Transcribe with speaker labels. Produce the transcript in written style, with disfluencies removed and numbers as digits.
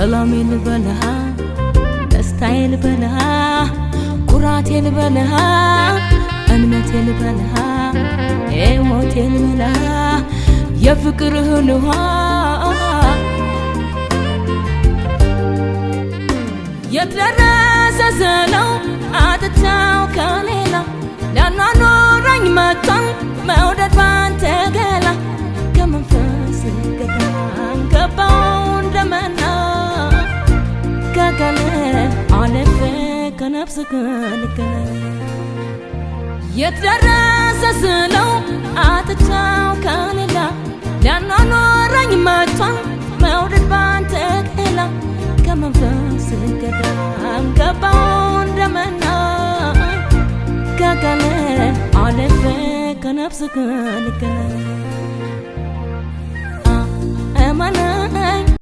Speaker 1: ሰላሜ ልበልህ፣ ደስታዬ ልበልህ፣ ኩራቴ ልበልህ፣ እምነቴ ልበልህ፣ ሕይወቴ ልበልህ፣ የፍቅርህን ውሃ። የት ደረሰ ስለው አጥቻው ከሌላ፣ ሊያኗኑረኝ መጥቷል መውደድ ባንተ ገላ። ከመንፈስ ገዳም ገባው እንደመና፣ ከአካል አልፌ ከነፍስ ልገናኝ። የት ደረሰ ስለው አጥቻው ከሌላ፣ ሊያኗኑረኝ መጥቷል መውደድ ባንተ ገላ። ከመንፈስ ገዳም ገባው እንደመና፣ ከአካል አልፌ ከነፍስ ልገናኝ። እመነኝ።